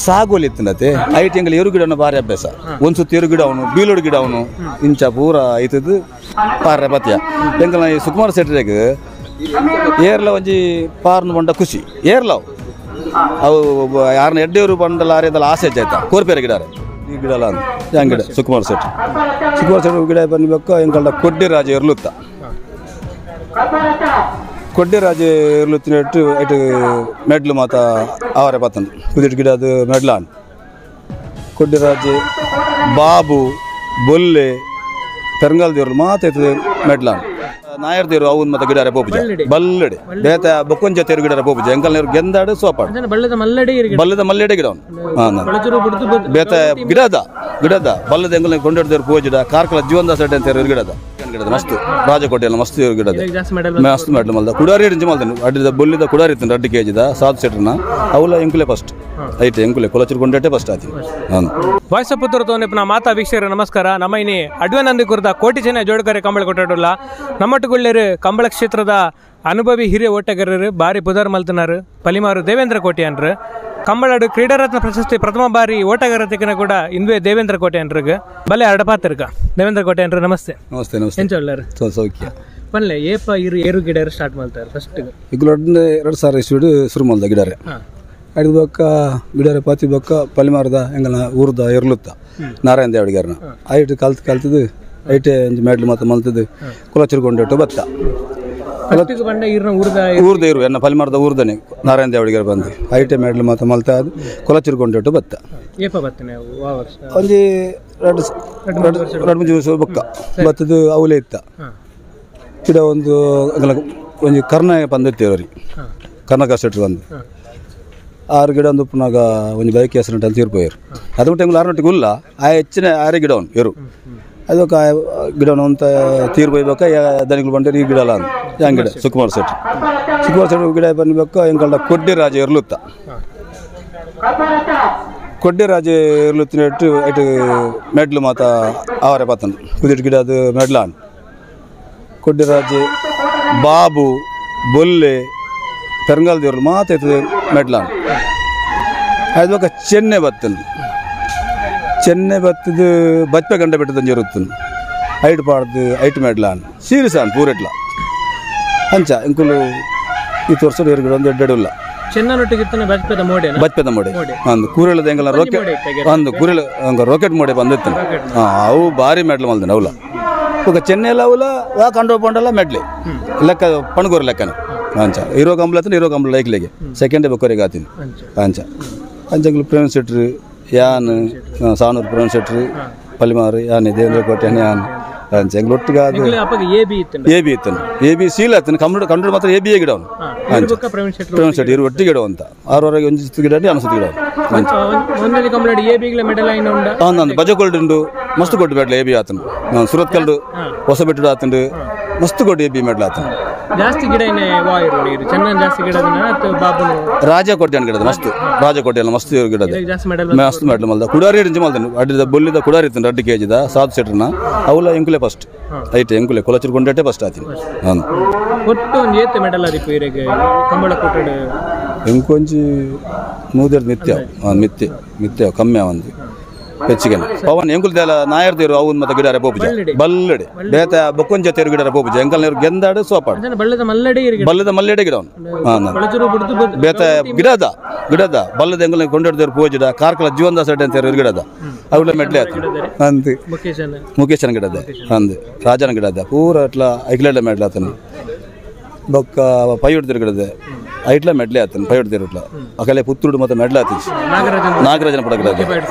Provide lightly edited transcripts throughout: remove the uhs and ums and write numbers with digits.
ಸಾಗೋಲಿ ಇತ್ತಂಡತೆ ಐಟ್ ಎಂಗಲ್ ಎರು ಗಿಡನ ಬಾರಿ ಅಭ್ಯಾಸ ಒಂದು ಸುತ್ತ ಎರು ಗಿಡ ಅವನು ಬೀಲೋಡು ಗಿಡ ಅವನು ಇಂಚ ಪೂರ ಐತದ್ದು ಪಾರ್ರೆ ಪತ್ಯ ಎಂಕಲ್ನ ಈ ಸುಕುಮಾರ್ ಸೆಟ್ರಿಗೆ ಏರ್ಲ ಒಂಜಿ ಪಾರ್ನ ಬಂಡ ಖುಷಿ ಏರ್ಲವು ಅವು ಯಾರನ್ನ ಎಡ್ಡೆಯವರು ಬಂಡಲ ಆರ್ಯದಲ್ಲ ಆಸೆ ಆಯ್ತಾ ಕೋರ್ಪೇರೆ ಗಿಡಾರೆ ಈ ಗಿಡಲ್ಲ ಅಂತ ಗಿಡ ಸುಕುಮಾರ್ ಸೆಟ್ ಸುಕುಮಾರ್ ಸೆಟ್ ಗಿಡ ಬಂದ್ಬೇಕು ಎಂಕಲ್ಡ ಕೊಡ್ಡಿ ರಾಜ ಎರ್ಲುತ್ತ ಕೊಡ್ಡಿ ರಾಜ ಎರ್ಲುತ್ತಿನಟ್ಟು ಐಟು ಮೆಡ್ಲು ಮಾತ ಅವರೆ ಪತ್ತಂದು ಕುದಿಟ್ಟು ಗಿಡ ಅದು ಮೆಡ್ಲಾನ್ ಕೊಡ್ಡಿ ರಾಜೆ ಬಾಬು ಬೊಲ್ಲೆ ಪೆರಂಗಾಲ್ ದೇವರು ಮಾತ ಐತದೆ ಮೆಡ್ಲಾನ್ ನಾಯರ್ ದೇವರು ಅವನ್ ಮತ್ತೆ ಗಿಡಾರೆ ಪೋಪುಜ ಬಲ್ಲಡೆ ಬೇತ ಬೊಕ್ಕೊಂಜ ತೇರು ಗಿಡಾರೆ ಪೋಪುಜ ಎಂಕಲ್ ನೀರು ಗೆಂದಾಡು ಸೋಪಾಡು ಬಲ್ಲದ ಮಲ್ಲಡೆ ಬಲ್ಲದ ಮಲ್ಲಡೆ ಗಿಡ ಬೇತ ಗಿಡದ ಗಿಡದ ಬಲ್ಲದ ಎಂಕಲ್ ಕೊಂಡಾಡ್ದೇವ್ರು ಪೂಜಿಡ ಕಾರ್ಕಳ ಜೀವನದಾಸ ಅಡ್ಡೆ ಅಂತ ಗಿಡದ ಗಿಡದ ಮಸ್ತ್ ರಾಜಕೋಟೆ ಎಲ್ಲ ಮಸ್ತ್ ಗಿಡದ ಮಸ್ತ್ ಮೆಡ್ಲ್ ಮಲ್ದ ಕುಡಾರಿ ಇಂಚ ಮಲ್ದನು ಅಡ್ಡಿದ ಬೊಲ್ಲಿದ ಕುಡಾರಿ ಇತ್ತು ಅಡ್ಡಿ ಕೆಜಿದ ಸಾಧು ಸೆಟ್ರನ ಅವಲ ಎಂಕುಲೆ ಫಸ್ಟ್ ಐಟ್ ಎಂಕುಲೆ ಕೊಲಚೂರು ಕೊಂಡಟ್ಟೆ ಫಸ್ಟ್ ಆತಿ. ವಾಯ್ಸ್ ಪುತ್ರ ತೋನೆಪ್ನ ಮಾತಾ ವೀಕ್ಷಕರ ನಮಸ್ಕಾರ. ನಮ್ಮ ಇನಿ ಅಡ್ವನಂದಿ ಕುರಿತ ಕೋಟಿ ಜನ ಜೋಡ್ಕರೆ ಕಂಬಳ ಕೊಟ್ಟಾಡಲ್ಲ ನಮ್ಮಟ್ಟುಗುಳ್ಳೇರು ಕಂಬಳ ಕ್ಷೇತ್ರದ ಅನುಭವಿ ಹಿರಿಯ ಓಟಗಾರರು ಬಾರಿ ಪುದಾರ್ ಮಲ್ತನಾರು ಪಲಿಮಾರು ದೇವೇಂದ್ರ ಕೋಟೆ ಅನ್ರು ಕಂಬಳಾಡು ಕ್ರೀಡಾರತ್ನ ಪ್ರಶಸ್ತಿ ಪ್ರಥಮ ಬಾರಿ ಓಟಗಾರ ತೆಕ್ಕನ ಕೂಡ ಇಂದುವೆ ದೇವೇಂದ್ರ ಕೋಟೆ ಅನ್ರಿಗೆ ಬಲೆ ಅಡಪಾತಿರ್ಕ ದೇವೇಂದ್ರ ಕೋಟೆ ಅನ್ರು ನಮಸ್ತೆ. ನಮಸ್ತೆ ನಮಸ್ತೆ. ಎಂಚ ಉಳ್ಳಾರು? ಸೌಖ್ಯ ಪನ್ಲೆ ಏಪ ಇರು ಏರು ಗಿಡರು ಸ್ಟಾರ್ಟ್ ಮಾಡ್ತಾರೆ ಫಸ್ಟ್ ಈಗ 2000 ಇಸ್ವಿಡು ಶುರು ಮಲ್ದ ಗಿಡರೆ ಅಡಿದ ಬೊಕ್ಕ ಗಿಡರೆ ಪಾತಿ ಬೊಕ್ಕ ಪಲಿಮಾರದ ಎಂಗಲ್ನ ಊರ್ದ ಎರ್ಲುತ್ತ ನಾರಾಯಣ ದೇವಡಿಗಾರನ ಐಟ್ ಕಲ್ತು ಕಲ್ತದ್ದು ಐಟೆ ಒಂಜಿ ಮೆಡ್ಲು ಮಾತ ಮಲ್ತದ್ದು ಕುಲಚೂರು ಕೊಂಡೆಟ್ಟು ಬತ್ತ ಊರ್ದ ಇರು ಎನ್ನ ಪಲಿಮಾರದ ಊರ್ದನೆ ನಾರಾಯಣ ದೇವಡಿಗಾರ ಬಂದು ಐಟೆ ಮೆಡ್ಲು ಮಾತ ಮಲ್ತ ಅದು ಕುಲಚೂರು ಕೊಂಡೆಟ್ಟು ಬತ್ತ ಒಂಜಿ ಎರಡು ಎರಡು ಮೂರು ವರ್ಷ ಬೊಕ್ಕ ಬತ್ತದು ಅವಲೇ ಇತ್ತ ಗಿಡ ಒಂದು ಒಂಜಿ ಕರ್ಣ ಪಂದಿತ್ತೇವ್ರಿ ಕರ್ನಾಟಕ ಸೆಟ್ರು ಬಂದು ಆರು ಗಿಡ ಒಂದು ಉಪ್ಪುನಾಗ ಒಂಜಿ ಬೈಕ್ ಆಕ್ಸಿಡೆಂಟ್ ಅಂತ ತೀರ್ಪೋಯರು ಅದು ಬಿಟ್ಟು ಎಂಗ್ಲ ಆರುನೊಟ್ಟಿಗೆ ಉಲ್ಲ ಆ ಹೆಚ್ಚಿನ ಆರೆ ಗಿಡವನು ಇರು ಅದಕ್ಕೆ ಆ ಗಿಡವನು ಅಂತ ತೀರ್ಪೋಯ್ಬೇಕ ದನಿಗಳು ಬಂದರೆ ಈ ಗಿಡ ಅಲ್ಲ ಅಂತ ಹ್ಯಾಂಗ್ ಗಿಡ ಸುಕುಮಾರ್ ಸೆಟ್ ಸುಕುಮಾರ್ ಸೆಟ್ ಗಿಡ ಬಂದ್ಬೇಕು ಎಂಕಲ್ಡ ಕೊಡ್ಡಿ ರಾಜ ಎರ್ಲುತ್ತ ಕೊಡ್ಡಿ ರಾಜ ಎರ್ಲುತ್ತಿನಟ್ಟು ಐಟು ಮೆಡ್ಲು ಮಾತ ಅವರೆ ಪತ್ತಂದು ಕುದಿಟ್ಟು ಗಿಡ ಅದು ಮೆಡ್ಲಾನ್ ಕೊಡ್ಡಿ ರಾಜೆ ಬಾಬು ಬೊಲ್ಲೆ ಪೆರಂಗಾಲ್ ದೇವರು ಮಾತ ಐತದೆ ಮೆಡ್ಲಾನ್ ಅದಕ್ಕೆ ಚೆನ್ನೆ ಬತ್ತಂದು ಚೆನ್ನೆ ಬತ್ತದು ಬಚ್ಚ ಗಂಡ ಬೆಟ್ಟದ ಜರುತ್ತಂದು ಐಟ್ ಪಾಡ್ದು ಐಟ್ ಮೆಡ್ಲಾನ್ ಸೀರಿಯಸ್ ಆನ್ ಪೂರೆಟ್ಲ ಅಂಚ ಇಂಕುಲು ಈ ವರ್ಷ ಗಿಡ ಒಂದು ಎಡ್ಡೆಡುಲ್ಲ ಚೆನ್ನೊಟ್ಟಿಗೆ ಮೋಡೆ ಬಚ್ಚದ ಮೋಡೆ ಒಂದು ಕೂರೆಳದ ಎಂಗಲ ರಾಕೆಟ್ ಒಂದು ಕೂರೆಳ ರಾಕೆಟ್ ಮೋಡೆ ಬಂದಿತ್ತು ಅವು ಭಾರಿ ಮೆಡ್ಲು ಮಲ್ದನ ಅವಲ ఒక ಚೆನ್ನೈಲ ಅವಲ ವಾ ಕಂಡು ಪಂಡಲ ಮೆಡ್ಲಿ ಲೆಕ್ಕ ಪಣಗೂರು ಲೆಕ್ಕನೆ ಅಂಚ ಹೀರೋ ಕಂಬಳ ಹತ್ರ ಹೀರೋ ಕಂಬಳ ಲೈಕ್ಲೆಗೆ ಸೆಕೆಂಡ್ ಬೊಕ್ಕರಿಗೆ ಆತೀನಿ ಅಂಚ ಅಂಚಂಗ್ಲು ಪ್ರೇಮ್ ಶೆಟ್ರು ಯಾನ್ ಸಾನೂರು ಪ್ರೇಮ್ ಶೆಟ್ರು ಪಲಿಮಾರು ಯಾನ್ ದೇವೇಂದ್ರ ಕೋಟೆ ಯಾನ್ ಅಂಚ ಎಂಗ್ಲು ಒಟ್ಟಿಗೆ ಅದು ಎ ಬಿ ಇತ್ತು ಎ ಬಿ ಸೀಲ್ ಆಯ್ತು ಕಂಪ್ಯೂಟರ್ ಕಂಪ್ಯೂಟರ್ ಮಾತ್ರ ಎ ಬಿ ಗಿಡ ಅವನು ಪ್ರೇಮ್ ಶೆಟ್ಟಿ ಇರು ಒಟ್ಟಿಗೆ ಗಿಡ ಅಂತ ಆರವರೆಗೆ ಒಂದು ಗಿಡ ಅನಿಸುತ್ತೆ ಗಿಡ ಅವನು ಬಜಕೋಲ್ಡ್ ಉಂಡು ಮಸ್ತ್ ಕೊಟ್ಟು ಮೆಡ್ಲ ಎ ಬಿ ಆತನು ನಾನು ಸುರತ್ ಕಲ್ಡು ಹೊಸ ಬೆಟ್ಟಡು ಆತಂಡು ಮಸ್ತ್ ಕೊಟ್ಟು A B medal ಆತನು ಜಾಸ್ತಿ ಗಿಡ ಜಾಸ್ತಿ ಗಿಡ ರಾಜಕೋಟೆ ಗಿಡದ ಮಸ್ತ್ ರಾಜಕೋಟೆ ಎಲ್ಲ ಮಸ್ತ್ ಗಿಡದ ಮಸ್ತ್ ಮೆಡ್ಲ್ ಮಲ್ದ ಕುಡಾರಿ ಇಂಚ ಮಲ್ದನು ಅಡ್ಡಿದ ಬೊಲ್ಲಿದ ಕುಡಾರಿ ಇತ್ತು ಅಡ್ಡಿ ಕೆಜಿದ ಸಾಧು ಸೆಟ್ರನ ಅವಲ ಎಂಕುಲೆ ಫಸ್ಟ್ ಐಟ್ ಎಂಕುಲೆ ಕೊಲಚೂರು ಕೊಂಡಟ್ಟೆ ಫಸ್ಟ್ ಆತೀನಿ ನಾನು ಒಟ್ಟು ಒಂದು ಏತ್ ಮೆಡಲ್ ಆದಿಪ್ಪು ಇರೆಗೆ ಕಂಬಳ ಕೊಟ್ಟಡು ಎಂಕೊಂಜಿ ನೂದೆರಡು ಮಿತ್ಯ ಮಿತ್ತೆ ಮಿತ್ತೆ ಕಮ್ಮಿ ಒಂದು ಹೆಚ್ಚಿಗೆ ಪವನ್ ಎಂಕುಲ್ ದೇಲ ನಾಯರ್ ದೇವರು ಅವನ್ ಮತ್ತೆ ಗಿಡಾರೆ ಪೋಪುಜ ಬಲ್ಲಡೆ ಬೇತ ಬೊಕ್ಕೊಂಜ ತೇರು ಗಿಡಾರೆ ಪೋಪುಜ ಎಂಕಲ್ ನೀರು ಗೆಂದಾಡು ಸೋಪಾಡು ಬಲ್ಲದ ಮಲ್ಲಡೆ ಬಲ್ಲದ ಮಲ್ಲಡೆ ಗಿಡ ಅವನು ಬೇತ ಗಿಡದ ಗಿಡದ ಬಲ್ಲದ ಎಂಕಲ್ ಕೊಂಡಾಡ್ದೇವ್ರು ಪೂಜಿಡ ಕಾರ್ಕಳ ಜೀವನದಾಸ ಅಡ್ಡೆ ಅಂತ ಗಿಡದ ಅವುಗಳ ಮೆಡ್ಲೆ ಆಯ್ತು ಅಂದ್ ಮುಖೇಶನ ಗಿಡದ ಅಂದ್ ರಾಜನ ಗಿಡದ ಪೂರ ಅಟ್ಲ ಐಕ್ಲೆಡ್ಲ ಮೆಡ್ಲ ಆತನು ಬೊಕ್ಕ ಪೈಯೊಡ್ದಿರು ಗಿಡದ ಐಟ್ಲ ಮೆಡ್ಲೆ ಆತನು ಪೈಯೊಡ್ದಿರು ಇಟ್ಲ ಅಕಲೆ ಪುತ್ತೂರು ಮತ್ತೆ ಮೆಡ್ಲ ಆತಿಜ್ ನಾಗರಾಜನ ಪಡ ಗಿಡದ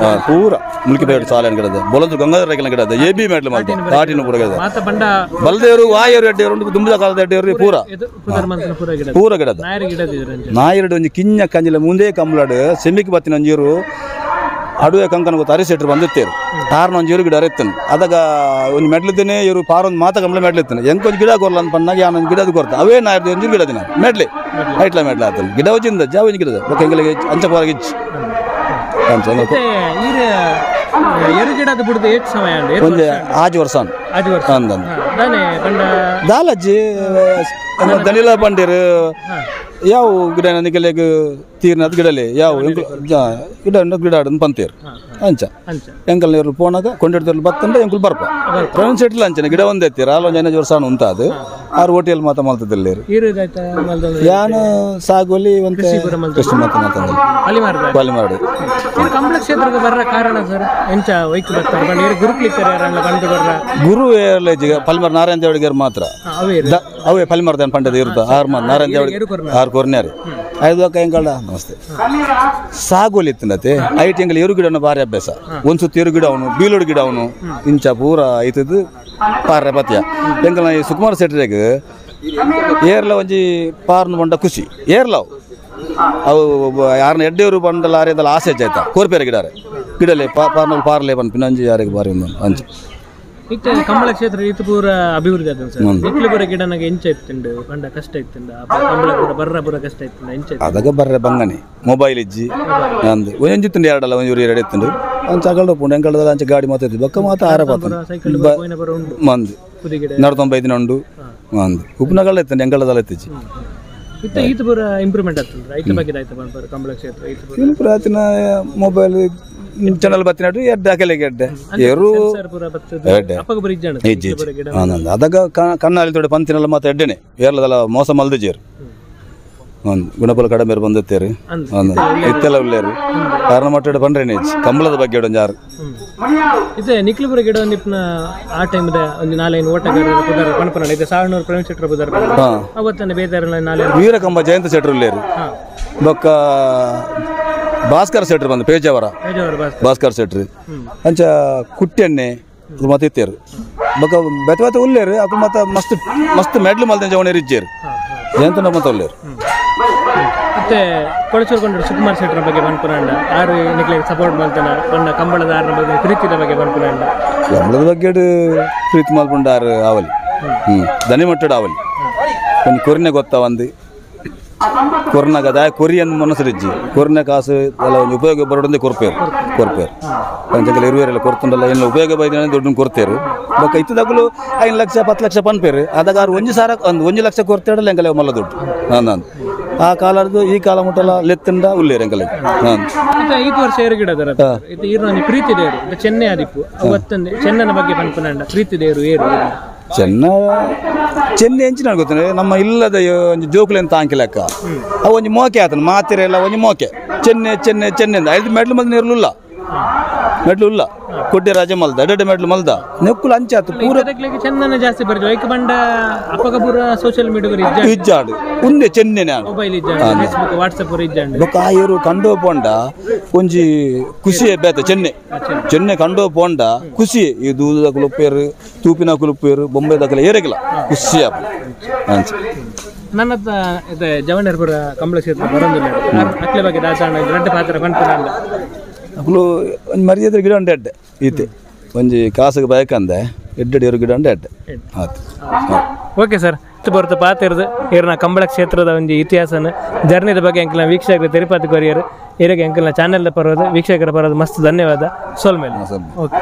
ಪೂರ ಮುಲ್ಕಿ ಪೈಯೊಡ್ ಸಾಲನ ಗಿಡದ ಬೊಲಂದು ಗಂಗಾಧರ ಗಿಡದ A B medal ಮಲ್ತ ತಾಟಿನ ಪೂರ ಗಿಡದ ಬಲದೇವರು ವಾಯರು ಎಡ್ಡೆಯವರು ದುಂಬದ ಕಾಲದ ಎಡ್ಡೆಯವರು ಪೂರ ಪೂರ ಗಿಡದ ನಾಯರಡು ಒಂಜಿ ಕಿಂಜ ಕಂಜಿಲ ಮುಂದೆ ಕಂಬಳಾಡು ಸೆಮಿಕ್ ಬತ್ತಿನ ಒಂಜಿರು ಅಡುವೆ ಕಂಕನ ಗೊತ್ತ ಅರಿಸೆಟ್ರು ಬಂದಿತ್ತೇರು ತಾರನ ಒಂಜಿ ಇರು ಗಿಡ ಅರೆತ್ತನು ಅದಾಗ ಒಂದು ಮೆಡ್ಲದೇನೆ ಇವರು ಪಾರೊಂದು ಮಾತ ಕಂಬಳ ಮೆಡ್ಲಿತ್ತಾನೆ ಎಂಕೊಂಜಿ ಗಿಡ ಕೊರ್ಲ ಅಂತ ಪನ್ನಾಗ ಯಾನೊಂದು ಗಿಡದ ಕೊರ್ತ ಅವೇ ನಾಯರ್ದು ಒಂಜಿ ಗಿಡ ದಿನ ಮೆಡ್ಲಿ ಐಟ್ಲ ಮೆಡ್ಲ ಆತನು ಗಿಡ వచ్చిಂದ ಜಾವ ಒಂಜಿ ಗಿಡದ ఒక ಎಂಗಲಿಗೆ ಅಂಚ ಪೋರಗೆ ಇಚ್ಚು ಅಂಚ ಒಂಜಿ ಆಜು ವರ್ಷ ಅಂದ ದಾಲಜ್ಜಿ ದನಿಲ ಬಂಡೇರು ಯಾವ ಗಿಡ ನಿಕಲೆಗ್ ತೀರ್ನದ ಗಿಡಲೆ ಯಾವ ಗಿಡ ಗಿಡ ಪಂತೇರು ಅಂಚ ಎಂಕಲ್ ನೀರು ಪೋನಾಗ ಕೊಂಡಿಡ್ದಲ್ಲಿ ಬತ್ತಂಡ ಎಂಕುಲು ಬರ್ಪ ಪ್ರವೀಣ್ ಶೆಟ್ಲ ಅಂಚನೆ ಗಿಡ ಒಂದೇ ಎತ್ತೀರ ಅಲ್ಲೊಂದು ಜನ ಜೋರ್ ಸಾಣ ಉಂತ ಅದು ಆರು ಹೋಟೆಲ್ ಮಾತ ಮಲ್ತದಿಲ್ಲ ಯಾನು ಸಾಗೋಲಿ ಒಂದು ಕೃಷಿ ಮಾತ ಮಾತಂದ್ರೆ ಪಲಿಮಾರು ಕಂಬಳ ಕ್ಷೇತ್ರಕ್ಕೆ ಬರ್ರ ಕಾರಣ ಸರ್ ಎಂಚ ವೈಕ್ ಬರ್ತಾರೆ ಗುರು ಗುರು ಪಲಿಮಾರ್ ನಾರಾಯಣ ದೇವಡಿಗರು ಮಾತ್ರ ಅವೇ ಪಲಿಮಾರ್ ಪಂಡದ ಇರುತ್ತ ಆರು ನಾರಾಯಣ ದೇವಡಿಗೆ ಆರು ಕೊರ್ನ್ಯಾರಿ ಐದು ಎಂಕಲ್ಡ ನಮಸ್ತೆ ಸಾಗೋಲಿ ಇತ್ತಂಡತೆ ಐಟ್ ಎಂಕಲ್ ಎರು ಗಿಡನ ಭಾರಿ ಅಭ್ಯಾಸ ಒಂದು ಸುತ್ತ ಎರು ಗಿಡ ಅವನು ಬೀಲೋಡು ಗಿಡ ಅವನು ಇಂಚ ಪೂರ ಐತದ್ದು ಪಾರ್ರೆ ಪತ್ಯ ಎಂಕಲ್ನ ಈ ಸುಕುಮಾರ್ ಶೆಟ್ಟರೆಗ್ ಏರ್ಲ ಒಂಜಿ ಪಾರ್ನ ಬಂಡ ಖುಷಿ ಏರ್ಲವು ಅವು ಯಾರನ್ನ ಎಡ್ಡೆಯವರು ಬಂಡಲ ಆರ್ಯದಲ್ಲ ಆಸೆ ಆಯ್ತಾ ಕೋರ್ಪೇರೆ ಗಿಡಾರೆ ಗಿಡಲೆ ಪಾರ್ನಲ್ಲಿ ಪಾರ್ಲೆ ಬಂದು ಅಂಜಿ ಯಾರಿಗೆ ಬಾರಿ ಒಂದು ಅಂಚು ಇತ್ತೆ ಕಂಬಳ ಕ್ಷೇತ್ರ ಇತ್ತು ಪೂರ ಅಭಿವೃದ್ಧಿ ಆದ ಸರ್ ನಿಕ್ಲು ಪೂರ ಗಿಡನಾಗ ಎಂಚ ಇತ್ತುಂಡು ಪಂಡ ಕಷ್ಟ ಇತ್ತುಂಡು ಕಂಬಳ ಪೂರ ಬರ್ರ ಪೂರ ಕಷ್ಟ ಇತ್ತುಂಡು ಎಂಚ ಅದಾಗ ಬರ್ರೆ ಬಂಗನೆ ಮೊಬೈಲ್ ಇಜ್ಜಿ ಅಂದು ಒಂಜಿತ್ತುಂಡು ಎರಡಲ್ಲ ಒಂಜೂರು ಎರಡು ಇತ್ತುಂಡು ಅಂಚ ಅಗಲ್ಡ ಪುಂಡು ಎಂಕಲ್ಡದ ಅಂಚೆ ಗಾಡಿ ಮಾತಾಯ್ತು ಬೊಕ್ಕ ಮಾತ ಆರ ಪಾತ ಮಂದು ನಡ್ತೊಂಬೈದಿನ ಉಂಡು ಅಂದು ಉಪ್ಪುನಗಳ್ಳ ಇತ್ತುಂಡು ಎಂಕಲ್ಡದಲ್ಲ ಇತ್ತಿಜ್ಜಿ ಇತ್ತೆ ಈತ ಪೂರ ಇಂಪ್ರೂವ್ಮೆಂಟ್ ಆಗ್ತದೆ ಐತ ಬಗ್ಗೆ ಆಯ್ತು ಪನ್ಪರ್ ಕಂಬಳ ಕ್ಷೇತ್ರ ಈತ ಪೂರ ಇಂಪ್ರೂವ್ ಆತಿನ ಮೊಬೈಲ್ ಚಾನಲ್ ಬತ್ತಿನಟ್ಟು ಎಡ್ಡೆ ಅಕಲೆಗೆ ಎಡ್ಡೆ ಏರು ಎಡ್ಡೆ ಅದಾಗ ಕಣ್ಣಲ್ಲಿ ತೊಡೆ ಪಂತಿನಲ್ಲ ಮಾತ್ರ ಎಡ್ಡೆನೆ ಏರ್ಲದಲ್ಲ ಮೋಸ ಮಲ್ದ ಜೇರು ಒಂದು ಗುಣಪಲ ಕಡಿಮೆ ಬಂದಿತ್ತೇರು ಇತ್ತೆಲ್ಲ ಉಳ್ಳೇರು ಕಾರಣ ಮಟ್ಟ ಪಂಡ್ರೇನೆ ಕಂಬಳದ ಬಗ್ಗೆ ಒಂಜಾರು ಯಾರು ಇದೆ ನಿಕ್ಲುಪುರ ಗಿಡ ಒಂದಿಪ್ಪನ ಆ ಟೈಮ್ದ ಒಂದು ನಾಲೈನು ಓಟಗಾರರು ಪುದರ್ ಪಣಪನ ಇದೆ ಸಾವಣೂರು ಪ್ರವೀಣ್ ಶೆಟ್ಟರ್ ಪುದರ್ ಅವತ್ತನ್ನ ಬೇದಾರ ನಾಲೆ ವೀರಕಂಬ ಜಯಂತ ಶೆಟ್ಟರ್ ಉಳ್ಳೇರು ಬೊಕ್ಕ ಭಾಸ್ಕರ್ ಶೆಟ್ಟರ್ ಬಂದು ಪೇಜಾವರ ಭಾಸ್ಕರ್ ಶೆಟ್ರು ಅಂಚ ಕುಟ್ಟೆಣ್ಣೆ ಮತ್ತೆ ಇತ್ತೇರು ಬೊಕ್ಕ ಬೆತ್ತ ಬೆತ್ತ ಉಳ್ಳೇರು ಅప్పుడు ಮತ್ತೆ ಮಸ್ತ್ ಮಸ್ತ್ ಮೆಡ್ಲು ಮಲ್ದ ಜವಣೇರು ಇಜ್ಜೇರು ಜಯಂತ ಮತ್ತೆ ಉಳ್ಳೇರು ಮತ್ತೆ ಕೊಳಚೂರು ಸುಕುಮಾರ್ ಶೆಟ್ಟರ ಬಗ್ಗೆ ಪನ್ಪುನಾಂಡ ಆರು ನಿಕ್ಲೆಗ್ ಸಪೋರ್ಟ್ ಮಲ್ತನ ಪಂಡ ಕಂಬಳದ ಆರನ ಬಗ್ಗೆ ಪ್ರೀತಿದ ಬಗ್ಗೆ ಪನ್ಪುನಾಂಡ ಕಂಬಳದ ಬಗ್ಗೆ ಪ್ರೀತಿ ಮಲ್ಪುಂಡ ಆರು ಆವಲಿ ದನಿ ಮಟ್ಟಡ ಆವಲಿ ಒಂದು ಕೊರಿನೆ ಗೊತ್ತ ಒಂದು ಕೊರ್ನಾಗ ದಾಯ ಕೊರಿಯನ್ ಮನಸ್ಸು ಕೊರಿನ ಕಾಸು ಎಲ್ಲ ಒಂದು ಉಪಯೋಗ ಬರೋಡಂದೇ ಕೊರ್ಪೇರು ಕೊರ್ಪೇರು ಪಂಚಕಲ್ ಇರುವೇರೆಲ್ಲ ಕೊರ್ತುಂಡಲ್ಲ ಏನು ಉಪಯೋಗ ಬೈದಿನ ದುಡ್ಡು ಕೊಡ್ತೇರು ಬೊಕ್ಕ ಇತ್ತದಾಗಲೂ 5 ಲಕ್ಷ 10 ಲಕ್ಷ ಪನ್ಪೇರು ಅದಾಗ ಆರು 1 ಸಾವಿರ ಒಂದು 1 ಲಕ್ಷ ಕೊರ್ತೇಡಲ್ಲ ಎಂಕಲೆ ಮಲ್ಲ ದುಡ್ಡು ನಾನು ಆ ಕಾಲದ್ದು ಈ ಕಾಲ ಮುಟ್ಟಲ್ಲ ಲೆತ್ತಂಡ ಉಳ್ಳೇರು ಎಂಕಲೆ ನಾನು ಈ ವರ್ಷ ಏರು ಗಿಡ ಪ್ರೀತಿ ದೇವರು ಚೆನ್ನೆ ಆದಿಪ್ಪು ಅವತ್ತೊಂದು ಚೆನ್ನನ ಬಗ್ಗೆ ಪನ್ಪುನಾಂಡ ಪ್ರೀತಿ ದೇವರು ಏರು ಚೆನ್ನ ಚೆನ್ನೆ ಎಂಚಿನ ಗೊತ್ತೇ ನಮ್ಮ ಇಲ್ಲದ ಒಂಜಿ ಜೋಕುಲೆಂತ ಅಂಕಿಲಕ್ಕ ಅವು ಒಂಜಿ ಮೋಕೆ ಆತನ ಮಾತಿರೆಲ್ಲ ಒಂಜಿ ಮೋಕೆ ಚೆನ್ನೆ ಚೆನ್ನೆ ಚೆನ್ನೆ ಅಂತ ಐದು ಮೆಡ್ಲು ಮಲ್ದ ನೀರ್ಲುಲ್ಲ ಮೆಡ್ಲು ಉಲ್ಲ ಕೊಡ್ಡೆ ರಾಜ ಮಲ್ದ ಎಡ್ಡೆ ಮೆಡ್ಲು ಮಲ್ದ ನೆಕ್ಕುಲು ಅಂಚಾತು ಪೂರ ಚೆನ್ನನ ಜಾಸ್ತಿ ಬರ್ತದೆ ಐಕ್ ಬಂಡ ಅಪ್ಪಗ ಪೂರ ಸೋಷಿಯಲ್ ಮೀಡಿಯಾ ಇಜ್ಜಾಡು ಉಂದೆ ಚೆನ್ನೆನೆ ಮೊಬೈಲ್ ಇಜ್ಜಾಡು ಫೇಸ್ಬುಕ್ ವಾಟ್ಸ್ಆಪ್ ಇಜ್ಜಾಡು ಬೊಕ್ಕ ಆ ಏರು ಕಂಡೋ ಪೋಂಡ ಒಂಜಿ ಖುಷಿ ಬೇತ ಚೆನ್ನೆ ಚೆನ್ನೆ ಕಂಡೋ ಪೋಂಡ ಖುಷಿ ಈ ದೂದ ಕುಲುಪ್ಪೇರು ತೂಪಿನ ಕುಲುಪ್ಪೇರು ಬೊಂಬೆ ದಾಖಲೆ ಏರೆಗಿಲ್ಲ ಖುಷಿ ಆಪ ಅಂಚ ನನ್ನ ಇದು ಜವಣರ್ಪುರ ಕಂಬಳ ಕ್ಷೇತ್ರ ಬರೋದಿಲ್ಲ ಅಕ್ಲೆ ಬಗ್ಗೆ ದಾಸಣ್ಣ ದೊಡ್ಡ ಪಾತ್ರ ಪನ್ಪುನಾಂಡ ಅಕ್ಕಲು ಒಂಜಿ ಮರ್ಯಾದೆ ಗಿಡ ಉಂಟು ಎಡ್ಡೆ ಈತೆ ಒಂಜಿ ಕಾಸಿಗೆ ಬಯಕಂದೆ ಎಡ್ಡೆ ಏರು ಗಿಡ ಉಂಟು ಎಡ್ಡೆ ಆಯ್ತು. ಓಕೆ ಸರ್ ಬರುತ್ತೆ ಪಾತಿರ್ದು ಇರ್ನ ಕಂಬಳ ಕ್ಷೇತ್ರದ ಒಂದು ಇತಿಹಾಸನ ಜರ್ನಿದ ಬಗ್ಗೆ ಅಂಕಲ್ನ ವೀಕ್ಷಕರು ತಿರುಪತಿ ಕೊರಿಯರ್ ಇರಗೆ ಅಂಕಲ್ನ ಚಾನೆಲ್ ಪರೋದು ವೀಕ್ಷಕರ ಪರೋದು ಮಸ್ತ್ ಧನ್ಯವಾದ ಸೋಲ್ಮೇಲೆ. ಓಕೆ.